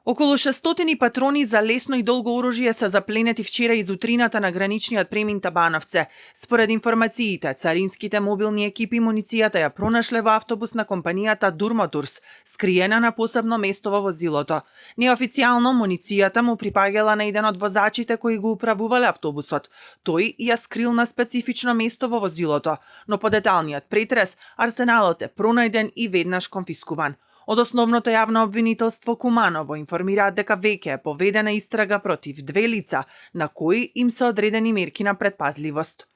Околу 600 патрони за лесно и долго оружје се запленети вчера из утрината на граничниот премин Табановце. Според информациите, царинските мобилни екипи муницијата ја пронашле во автобус на компанијата Durmotours, скриена на посебно место во возилото. Неофицијално муницијата му припаѓала на еден од возачите кои го управувале автобусот. Тој ја скрил на специфично место во возилото, но по деталниот претрес арсеналот е пронајден и веднаш конфискуван. Од основното јавно обвинителство Куманово информираат дека веќе е поведена истрага против 2 лица на кои им се одредени мерки на предпазливост.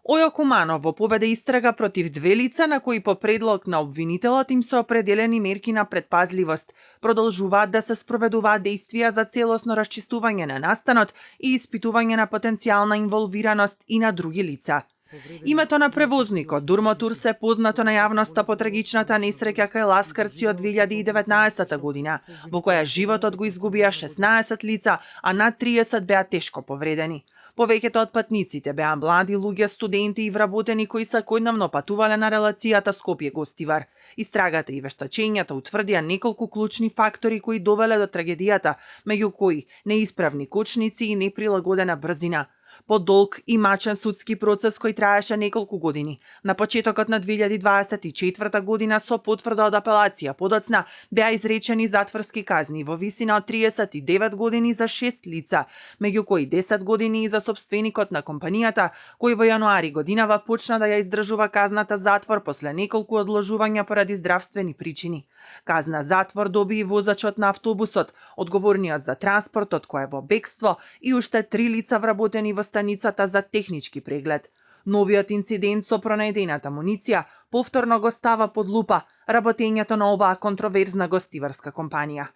Ојо Куманово поведе истрага против 2 лица на кои по предлог на обвинителот им се определени мерки на предпазливост. Продолжуваат да се спроведуваат дејствија за целосно расчистување на настанот и испитување на потенцијална инволвираност и на други лица. Името на превозникот Durmotours е познато на јавноста по трагичната несреќа кај Ласкарци од 2019 година, во која животот го изгубија 16 лица, а над 30 беа тешко повредени. Повеќето од патниците беа млади луѓе, студенти и вработени кои секојдневно патувале на релацијата Скопје-Гостивар. Истрагата и вештачењата утврдија неколку клучни фактори кои довеле до трагедијата, меѓу кои неисправни кочници и неприлагодена брзина. Подолг и мачен судски процес кој траеше неколку години. На почетокот на 2024 година со потврда од апелација подоцна беа изречени затворски казни во висина од 39 години за 6 лица, меѓу кои 10 години и за сопственикот на компанијата, кој во јануари годинава почна да ја издржува казната затвор после неколку одложувања поради здравствени причини. Казна затвор доби и возачот на автобусот, одговорниот за транспортот кој е во бегство и уште 3 лица вработени во станицата за технички преглед. Новиот инцидент со пронајдената муниција повторно го става под лупа работењето на оваа контроверзна гостиварска компанија.